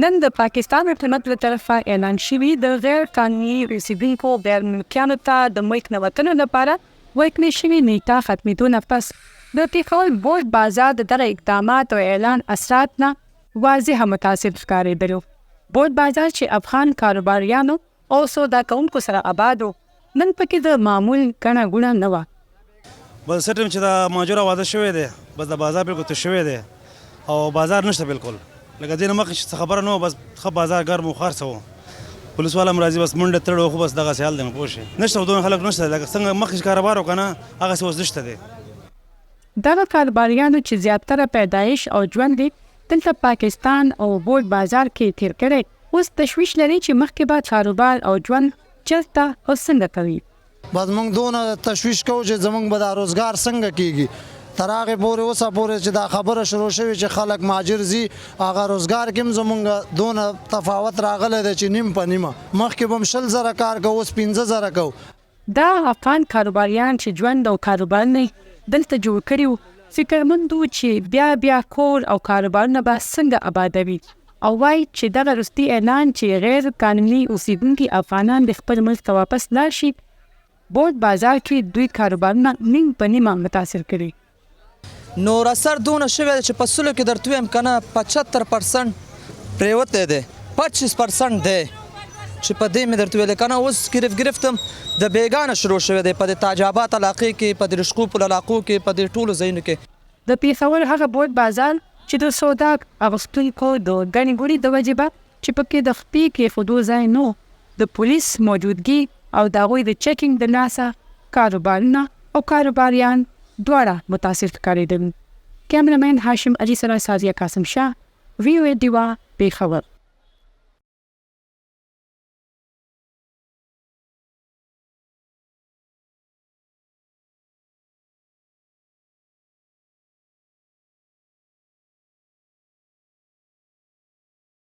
نن د پاکستان حکومت له طرفه اعلان شوي د غیر قانوني اوسیدونکو غیر ملکیانو ته د ملک نه وتلو لپاره ورکړې شوې نیټه ختمیدو نه پس د پیښور بورډ بازار د دغه اقدامات او اعلان اثرات نه واضح متاثر ښکاریدلو. بورډ بازار چې افغان کاروباریانو او سودا کوونکو سره اباد و، نن پکې د معمول ګڼه ګوڼه نه وه. بس څه ټیم چې دا ماجوره واده شوی دی، بس دا بازار بالکل تش شوی دی او بازار نشته بالکل. لکه دې نه مخکې چې څه خبره نه وه، بس ښه بازار ګرم و، هر څه و. پولیس والا هم راځي، بس منډه تړو، خو بس دغسې حال دی نو پوه شې. نشته خو دونه خلک نشته، لکه څنګه مخکې چې کاروبار و که نه، هغسې اوس نشته دی. دغه کاروباریانو چې زیاتره پیدایش او ژوند یې دلته پاکستان او بورډ بازار کې تېر کړی، اوس تشویش لري چې مخکې به کاروبار او ژوند چېرته او څنګه کوي. بس موږ دونه تشویش کوو چې زموږ به دا روزګار څنګه کیږي. تر هغې پورې اوسه پورې چې دا خبره شروع شوې چې خلک مهاجر ځي، هغه روزګار کې هم زموږ دونه تفاوت راغلی دی چې نیم په نیمه. مخکې به هم 20 زره کار کوو، اوس 5000 کوو. دا افغان کاروباریان چې ژوند او کاروبارونه یې دلته جوړ کړي وو، فکرمند وو چې بیا بیا کور او کاروبارونه به څنګه ابادوي او وايي چې دغه وروستي اعلان چې غیر قانوني اوسېدونکي افغانان دې خپل ملک ته واپس لاړ شي، بورډ بازار کې دوی کاروبارونه نیم په نیمه متاثر کړي. نور اثر دونه شوی دی چې په سلو کې درته ووایم که نه 75 پرسنټ پرېوتی دی، 25 پرسنټ دی چې په دې مې درته ویلی که نه. اوس ګرفت ګرفت هم د بېګا نه شروع شوی دی په دې تاج آباد علاقې کې، په دې رشقو پل علاقو کې، په دې ټولو ځایونو کې. د پېښور هغه بورډ بازار چې د سودا اخستونکو د ګڼې ګوڼې د وجې به چې پکې د خپې کېښودو ځای نه و، د پولیس موجودګي او د هغوی د چیکنګ د لاسه کاروبارونه او کاروباریان دواړه متاثر ښکارېدل. کیمره مین هاشم علي سره سازیه قاسم شاه، وي او ای ډیوه، پېښور.